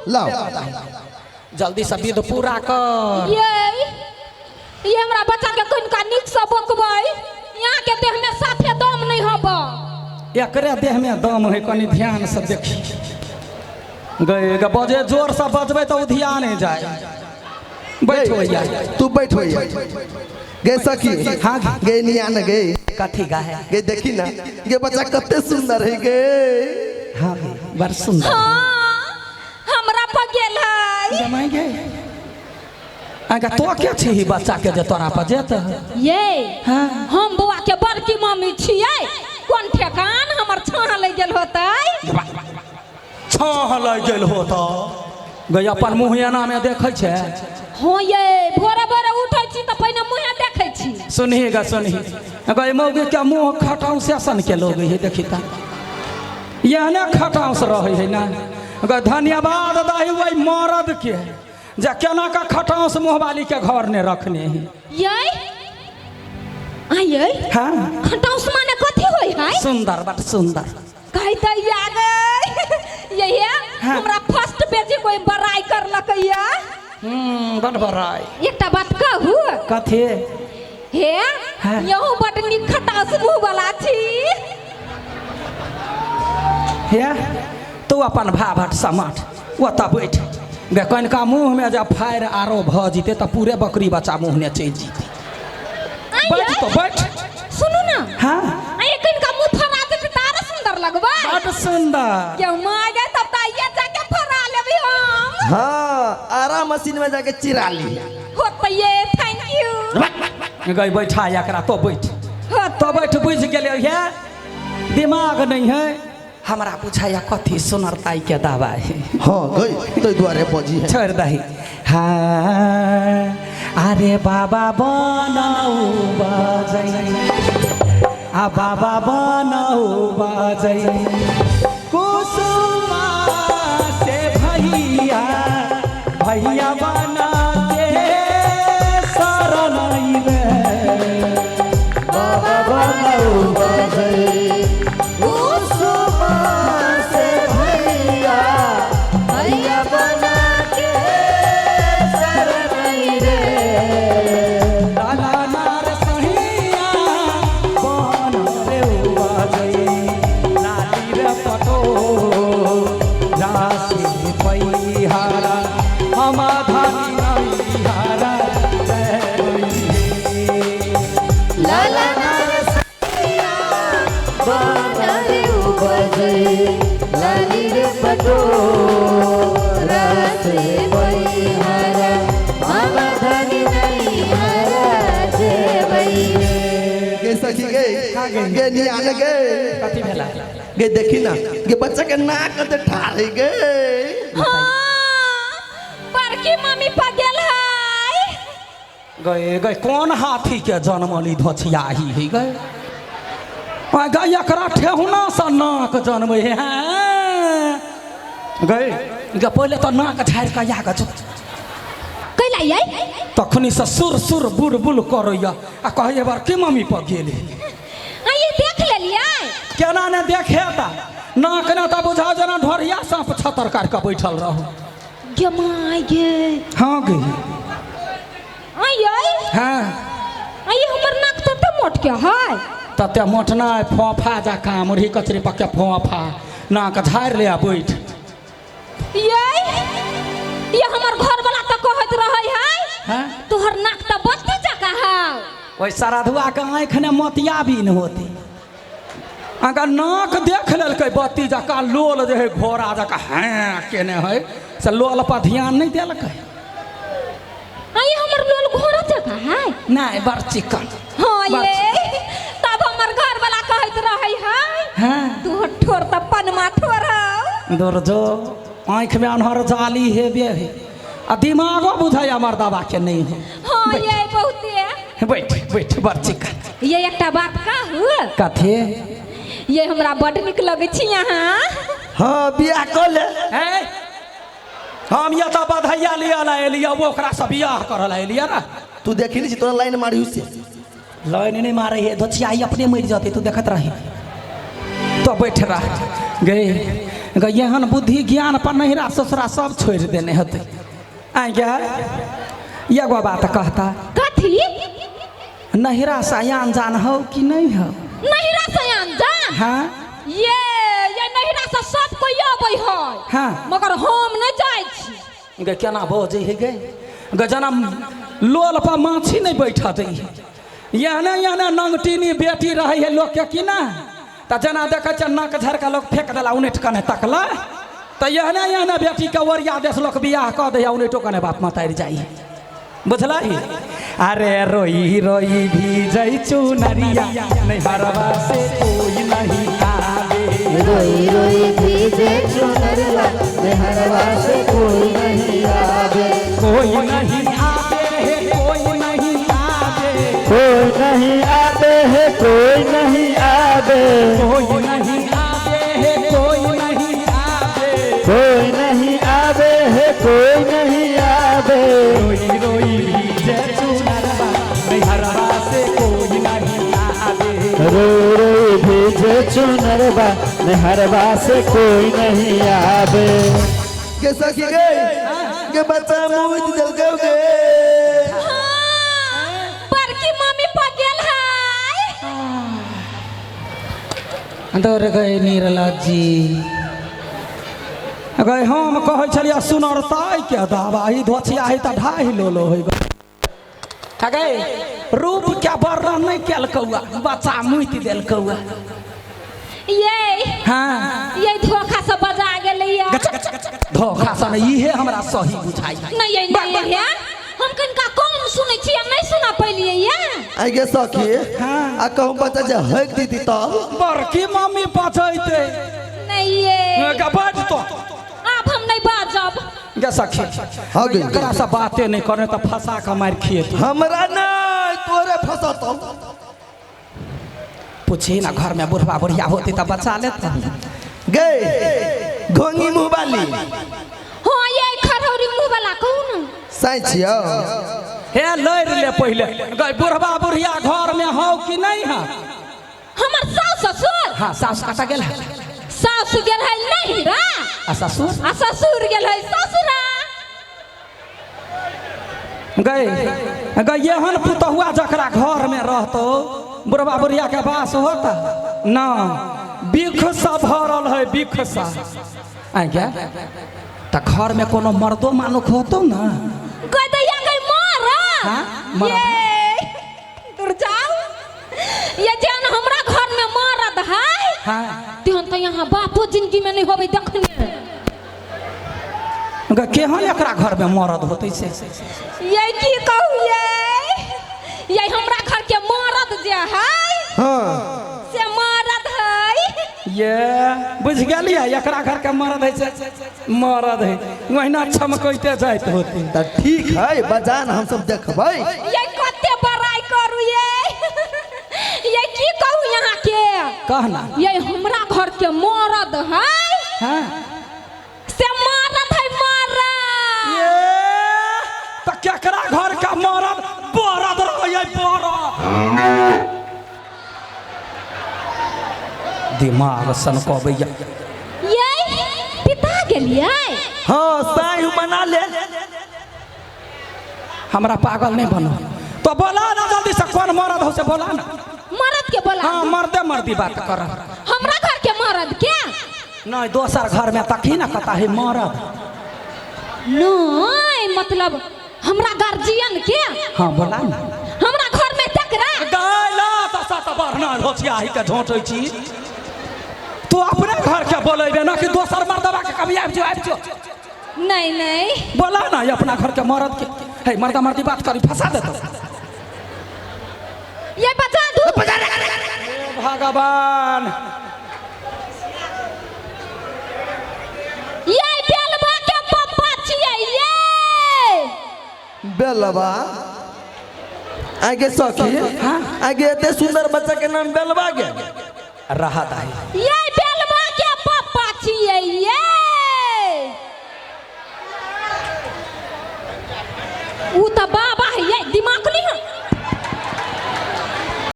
लाओ। जल्दी से विध पूरा कर। ये हमरा बच्चा के कनिका नीक से बकबै, यहाँ के देह में साफे दम नहीं हब। एकरे देह में दम है, कनी ध्यान से देखी गए गे, बजे जोर से बजबै तऽ उधिया नहीं जाए। बैठो भैया। तू बैठ भैया। गे सखी। हाँ गे। गे निया न गे। कथी गाहे? गे देखी ना गे, बच्चा कते सुंदर है गे। हाँ गे, बड़ सुंदर। हाँ, हमरा पर गेल है। जमाई गे, आगा तो के छी बच्चा के जे तोरा पर जेत? ये हाँ। हम बौआ के बड़की मम्मी छियै, कोन ठेकान हमर छाह लग गेल होतै। छाह लागि गेल होता गई, अपन मुँह एना में देखै छै। हाँ ये, भोरे भोरे उठै छी तऽ पहिने मुँहे देखै छी। सुनही ग, सुनही गई, मौगी के मुँह खटाउस सन के लोग है, देखी ता एहने खटाउस रहै है ना ग। धन्यवाद दही वही मरद के जे केना का खटाउस मुँहवाली के घर ने रखने है। ये आइए। हाँ। खटाउस माने कथी होय है? सुंदर, बड़ सुंदर। कहै तऽ या गई यही। हाँ। हमरा फर्स्ट बेजी कोई बड़ाई करलकै या। बड़ बड़ाई। एकटा बात कहू? कथी? हे। हाँ। यहू बड नीक खटाउस मुँह वाला छी। हे, तू अपन भाभट समाठ ओतऽ बैठ गे। कनिका मुँहमे जब फायर आरो भऽ जेतै तऽ पूरे बकरी बच्चा मुँह ने चलि जेतै। बैठ तो बैठ। सुनू ना। हाँ। आ कनिका मुँह फरा जेतै तऽ आरो सुंदर लगबै। बड सुंदर। क्यों माँ गए, तब तऽ आइए जाके फरा लेबै हम। हाँ, आरा मशीन में जाके चिरा ली। होतै ये, thank you. गई, बैठा एकरा, तो बैठ। होतै। तो बैठ। बुझि गेलै हे, दिमाग नहीं है हमरा। बुझाइया कथी सुनरताई के दबाई है। हाँ गई, तो दुआरे बजी है। छोड़ दही। हाँ, अरे बाबा बनाऊ बजै, आ बाबा बनाऊ बजै कुसुमा से भैया, भैया बना के शरण अइले। बाबा बनाऊ बजै कुसुमा से भैया, भैया बना के शरण रे। लाला नार सहिया बन रे बजै, लाली रे पटो राशि पैहारा, हम धनी नैहारा लाला नरसैया बन बजै, लाली रे पटो रस बैहारा, हम धनी नैहारा जेबै। गे सखी गे, गे नियान गे। कथी भेला? गे देखी ना गे, बच्चा के नाक कते ठाढ़ है गे। हाँ, बड़की मम्मी पर गेल है। गए गए, कौन हाथी के जन्मली धोछियाही है गए? आ गए, एकरा ठेहुना से नाक जन्मै है। गए गे, पहिले तऽ नाक झाड़ि कऽ या गो। कैला ये? तखनी से सुर सुर बुल बुल करैया आ कहैया बड़की मम्मी पर गेल है। आ ये देख लेलियै? केना ने देखे ता, नाक ने तऽ बुझा जेना ढोरिया साँप छतर काटि कऽ बैठल रहू। गे my गे। हाँ गे। आइए। हाँ। आइए, हमर नाक तते मोट के है? तते मोट नहि, फोफा जकाँ मुरही कचरी पक्के फोफा। नाक झाड़ि ले आ बैठ। ये ये हमर घर वाला तऽ कहैत रहै है, हाँ। तोहर नाक तऽ बत्ती जकाँ है। ओहि सरधुआ के आँखि ने मोतियाबिन होती, अगर नाक देख लेलकै बत्ती जकाँ, लोल जे है घोड़ा जकाँ हाँ केने है, से लोल पर ध्यान नहि देलकै। आइए, हमर लोल घोड़ा जकाँ है? नहि, बड़ चिकन। हाँ। बड़। ये तब हमर घर वाला कहैत रहै है, तोहर ठोर तऽ पनमा ठोर हौ। दूर जो, आँखिमे अन्हर जाली हेबे है आ दिमागो बुझाइया मर्दाबा के नहीं है। हाँ ये, बहुते। बैठ बैठ, बड़ चिकन। ये एकटा बात कहू? कथी? ये हमरा बड नीक लगै छी अहाँ। हाँ, बियाह कऽ ले। है, हम ये तऽ बधैया लिअ ला एलियै, ओ ओकरासँ बियाह करऽ ला एलियै ने। तू देखी नहीं छी, तोरा लाइन मारी से। लाइन नहीं मारे है धोचियाई, अपने मरि जतै, तू देखत रही। तो बैठ रह गए। गे एहन बुद्धि ज्ञान पर नहिरा ससुरा सब छोड़ि देने हेतै। आइ गे एगो बात कहता। कथी? नहिरा से आन जान हो कि नहीं हो? नहिरा से आन जान? हाँ। ये नहिरा से सब कोई अबै है। हाँ। मगर हम नहीं जाइ छी। गे केना बजै है गे? गे जना लोल पर माछी नहीं बैठत है। एहने एहने नंगटीनी बेटी रहै है लोक के कि ना, तऽ जेना देखै छै नाक झरका लोक फेंक देला उनटि कने तकला, तऽ एहने एहने बेटी के ओरिया देश लोक बियाह कऽ दैया, उनटो कने बाप मतारि जाइ है। बुझलही? अरे रोई रोई भीजै चुनरिया नैहरवा से कोई नहीं आवे। रोई रोई भीजे चुनरिया नैहरवा से कोई नहीं आवे। कोई नहीं आवे है, कोई नहीं आवे। कोई नहीं आवे है, कोई नहीं आवे। कोई नहीं आवे है, कोई नहीं आवे। कोई नहीं आवे है, कोई नहीं आवे। रोई रोई भीजे चुनरवा नैहरवा से कोई नहीं आवे। रोई रोई भीजे चुनरवा नैहरवा से कोई नहीं आवे। के सखी गे के बच्चा मुँह दिल के गे। हाँ, बड़की मम्मी पर गेल है। दौड़ गए निरला जी। गए हम कहै छलियै सुनरताई के दावा ई धोछिया है तऽ ढाई लोलो होइ गए। गए रूप के वर्णन नहीं केलकौआ, बच्चा मुति देलकौआ। ये हाँ। ये धोखा से बजा गेलैया। धोखा से नहीं, इहे हमरा सही बुझाइ। नहीं ये नहीं है, हम कनका कम सुनै छी, हम नहीं सुना पैलियै या। आइ गे सखी। हाँ। आ कहूँ बच्चा जे हक दीदी तब बड़की मम्मी बचैते। नहीं ये बाज तो आब हम नहीं बाजब। गे सखी हाँ गे। एकरा से बाते नहीं करने तऽ फंसा के मारि खिएतौ। हमरा नहीं तोरे फंसतौ। पूछी ना घर में बुढ़वा बुढ़िया होती तऽ बचा लेता। गे घोंगी मुँह वाली। हाँ ये खरौरी मुँह वाला कहू ना। सही छियौ। हे लड़ि ले पहिले गई बुढ़वा बुढ़िया घर में हौ कि नहीं है? हमर सास ससुर। हाँ सास कतऽ गेल है? सास गेल है नहिरा। आ ससुर? आ ससुर गेल है ससुरा। गए गई एहन पुतहुआ जकरा घर में रहतो बुढ़वा बुढ़िया के वास होता ना, बिख सा भरल है बिख सा। आइ गे तऽ घर में कोनो मर्दो मानुख होतो ना। गई दैया गई मरद। हाँ, मरद। ये दूर जाओ, ये जन हमरा घर में मरद है। हाँ। तेहन तो यहाँ बापो जिंदगी में नहीं होबे देखने। गे केहन एकरा घर में मरद होतै से? ये की कहू ये हमरा घर के मरद जे है। हाँ। से मरद है। ये बुझ गेलियै एकरा घर के मरद है से मरद है ओहिना छमकैते जाइत होते। तऽ ठीक है बजान हम सब देखबै। ये कते बड़ाई करू ये की कहू यहाँ के? कहना। ये हमरा घर के मरद है। हाँ। से मरद है मरद। ये तऽ केकरा घर के मरद बरद रहै बरद। दिमाग सनकबैया। ये पिता गेलियै? हाँ साई मना ले। हमरा पागल नहीं बनो तो बोला ना जल्दी से कौन मरद हो से बोला ना। मरद के बोला? हाँ मर्दे मर्दी बात कर। हमरा घर के मरद के? नहीं दोसर घर में तकी ना कता है मरद। नहीं मतलब हमरा गार्जियन के। हाँ बोला ना। हमरा घर में तकरा गायला तसा त बढ़ना होछिया ही के झोंटै छी। तू अपने घर के बोलेबे ना कि दोसर मर्दबा के कभी आबि जो आबि जो। नहीं नहीं बोला ना ये अपना घर के मर्द के। हे मर्दा मर्दी बात करी फंसा देतो। ये बचा दू। भगवान ये बेलवा के पप्पा छियै ये। बेलवा आगे सखी। हाँ? आगे एते सुंदर बच्चा के नाम बेलवा के राहत आई। ये बेलवा के पप्पा छियै ये। उ त बाबा है ये दिमाग नहीं है।